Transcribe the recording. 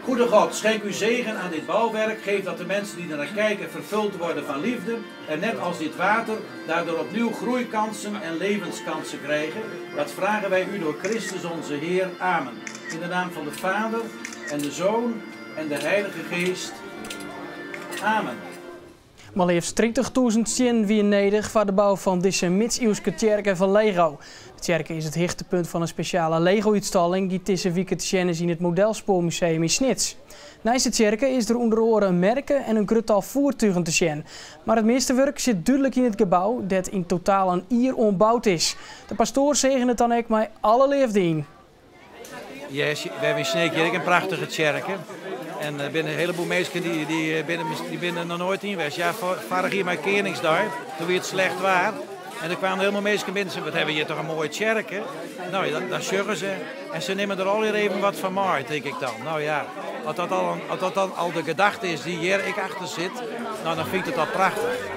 Goede God, schenk uw zegen aan dit bouwwerk. Geef dat de mensen die ernaar kijken vervuld worden van liefde. En net als dit water, daardoor opnieuw groeikansen en levenskansen krijgen. Dat vragen wij u door Christus onze Heer. Amen. In de naam van de Vader en de Zoon en de Heilige Geest. Amen. Mar leafst 30.000 stiennen wiene nedich foar de bou fan dizze midsiuwske tsjerke fan Lego. De tsjerke is it hichtepunt fan in spesjale Lego-útstalling dy't dizze wike te sjen is yn it Modelspoarmuseum yn Snits. Neist de tsjerke is der ûnder oare in merke en in grut tal foertugen te sjen. Mar it measterwurk sit dúdlik yn it gebou, dêr't yn totaal in jier oan boud is. De pastoar segenet dan ek mei alle leafde yn. Yes, we hawwe yn Sneek hjir ek in prachtige tsjerke. En der binne in heleboel minsken dy, dy, binne, dy binne der noch noait yn west. Ja, foarich jier mei Keningsdei, doe wie it slecht waar. En der kamen hielendal minsken binnen en wat hawwe we hjir toch in moaie tsjerke. No, dan, dan sjogge se en se nimme der allegear even wat fan mei, tink ik dan. No ja, as dat, al, as dat dan al de gedachte is dy't hjir ek achter sit, no, dan fyn ik it al prachtich.